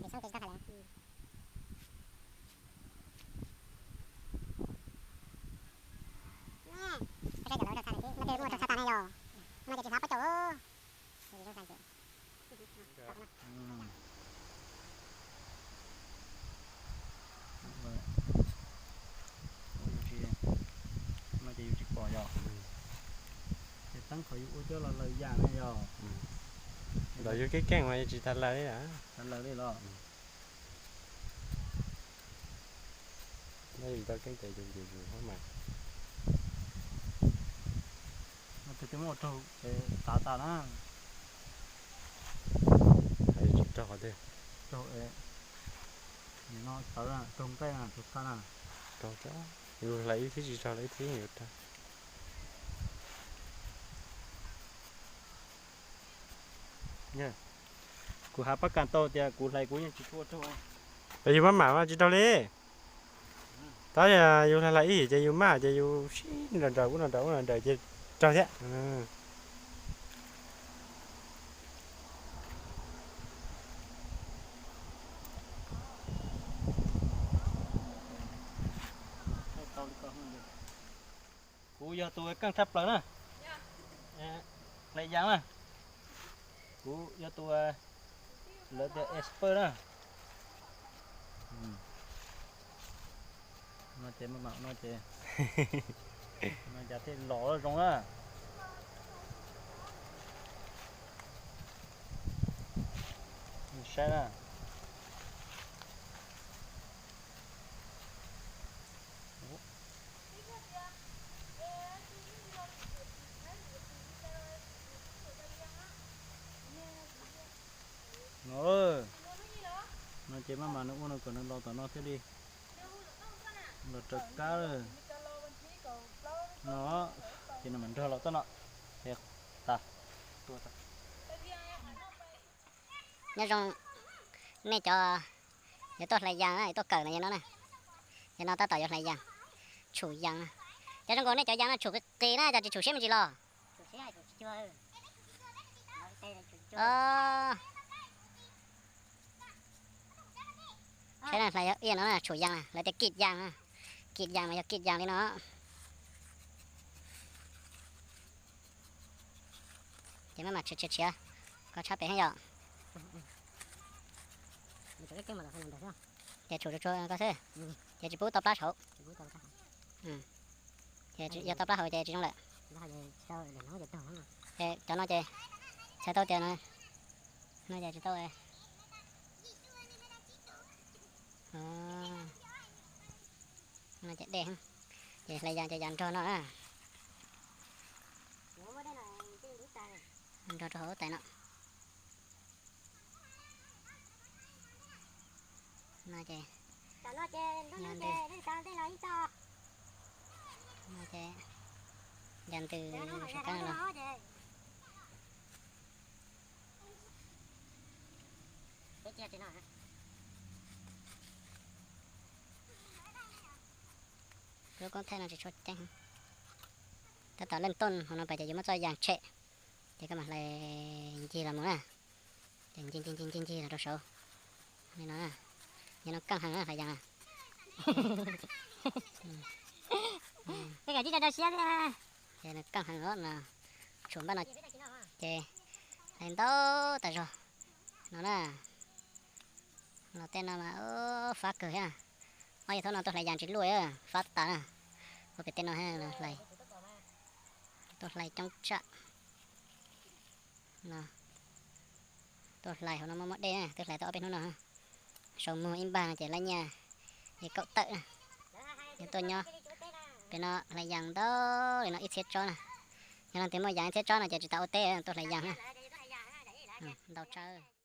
Saib cov lawv raug txha na yog, no ces tsis hav pob caus. No ces yus tsis pom yog, ces teeb qhov yus ua coj los lawm yam na yog. Los yus keej keej mas yus tsis tas lawm li, tas lawm li los. Yus tau keej ces yus yus yus mas. Tus twg muab ua raug ces tav tas na. Tsis raug qhov twg. Raug, no tawv, raug nqaij, raug txha na. Raug, yus hlais ib thib tsis raug, hlais ib thib yuav raug. Kuv hav pab kas tau tias kuv hlais kuv yeej tsis tshua raug. Yus maj mam mas tsis raug li. Tab yus hlais hlais ib yam ces yus maj ces yus sib nraus nraus ub no nraus ub no nraus ces raug thiab. Kuv yog tus keej tshaj plaws na. Hlais yas na. Kuv yog tus, lawv tias expert na. No ces maj mam no ces, no cas thiaj los zoo na. Saib na. No, no ces maj mam nws ua no kom nws los tom no thiaj li los raws kab lawm. No ces nws mam nrog los txoj no. Tas. Nyob zoo nej cov yuav tuaj hlais yas na, yuav tuaj kawm na, yog no na. Yog no tab tom yuav hlais yas, tshum yas. Cov zoo nkaus nej cov yas no tshum qis qis na, cov tsis tshum siab me ntsis los. Saib na, hlais yog ib yam no na, tshum yas na, lawv tias kim yas na. Kim yas mas yog kim yas li no. Ces maj mam tshiav tshiav tshiav kom tshab pem heev yom. Ces tshum tsuag tsuag ko xwb, ces tsis pub tau plab saud. Ces yog tau plab hauv ces tsis zoo lawm. Ces cov no ces txhais tau tias no ces tsis tau. No ces dej, ces hlais yas ces yas nrog no na. Nrog rau hauv tais no. No ces, no ces yas ntws saum kab no los. Lub koob thaij no tsis tshua ceeb. Tab tom leej tooj hauv no pas ces yuav muab txoj yas tshem, ces koj mam hlais ncig los mus na. Ces ncig ncig ncig ncig ncig los rau saud li no. Yog no keej heev na, hlais yas na. Ces nws keej heev os no, tshum npaj no ces hlais ntau tas zog no na. Los tej no mas fab kawg thiab. Ob yog thaum no tuaj hlais yas tsis luaj, fab tas na. Ua pem tej no hlais, tuaj hlais coob tshaj. No, tuaj hlais hauv no muaj muaj dej, tuaj hlais tau ob peb hnub no. Sau muag ib npag no ces lab nyiaj li kaum tawm na. Yog tuaj nyob pem no hlais yas ntau li no ib txhiab tsob na. Yog leej twg muaj yas ib txhiab tsob no ces tsis tas ua teb, tuaj hlais yas na. Ntau tsawv.